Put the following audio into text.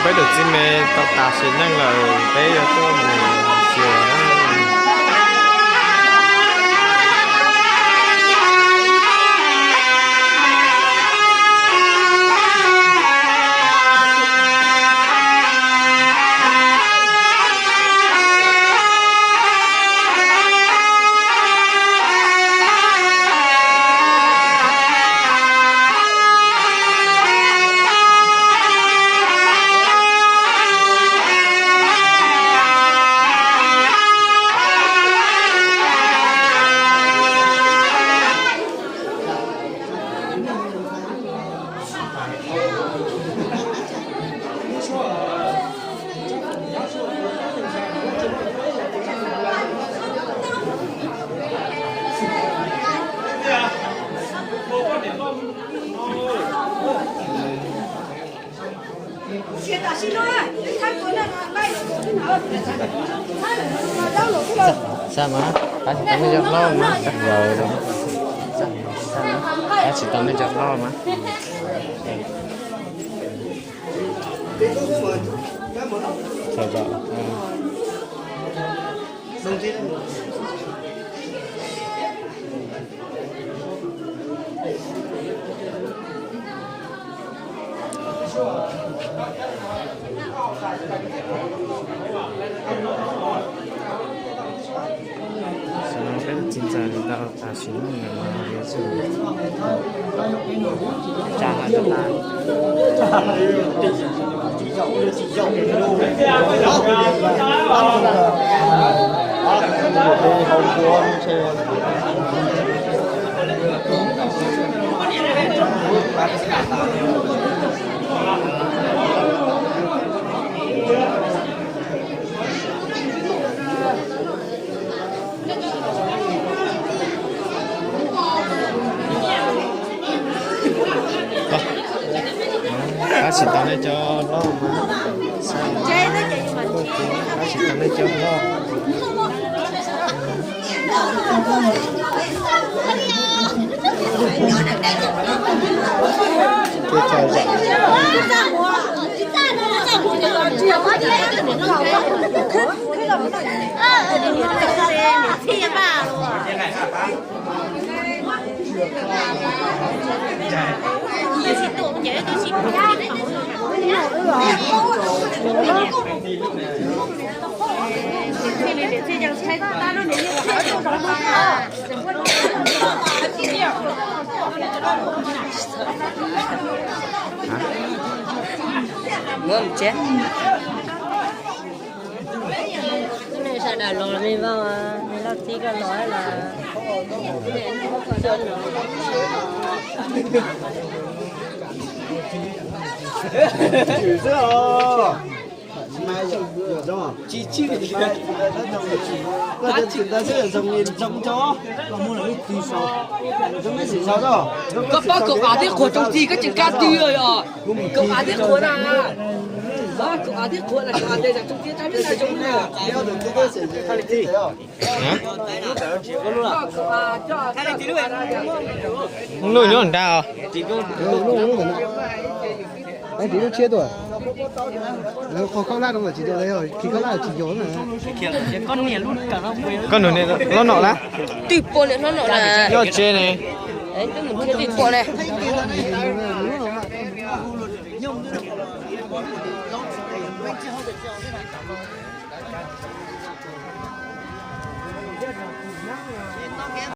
Peb tus txiv me tau tas sim neej lawm, peb yuav tuaj mus xyuas. Xav mas, tab sis tau nej cov hlob mas, tab sis tau nej cov hlob mas. Tam sim no peb txiv ntxawm tau tas sim neej lawm mas yuav tsum tsa hlo tas. Tab sis tau nej cov loj mas, tab sis tau nej cov loj. Sawv daws los me vaj me laj txib koj los los. Tsis txij, koj tsis ntawd xwb zoo li zoo tso. Koj paub kaum av thiab qhuav tsoom txig koj tseem kaj twg os? Kaum av thiab qhuav na. Kaum av thiab qhuav na, kaum av tes tsoom txig tab peb na zoo na. Lub nyob nrad os. Tiv lub tshiab tuaj. Qhov khaub hlab no mas tsis, tiv khaub hlab tsis yog. Koj nug niam hlob Nom na. Twb pom niam hlob Nom na. Nyob tsev ne. Twb pom ne.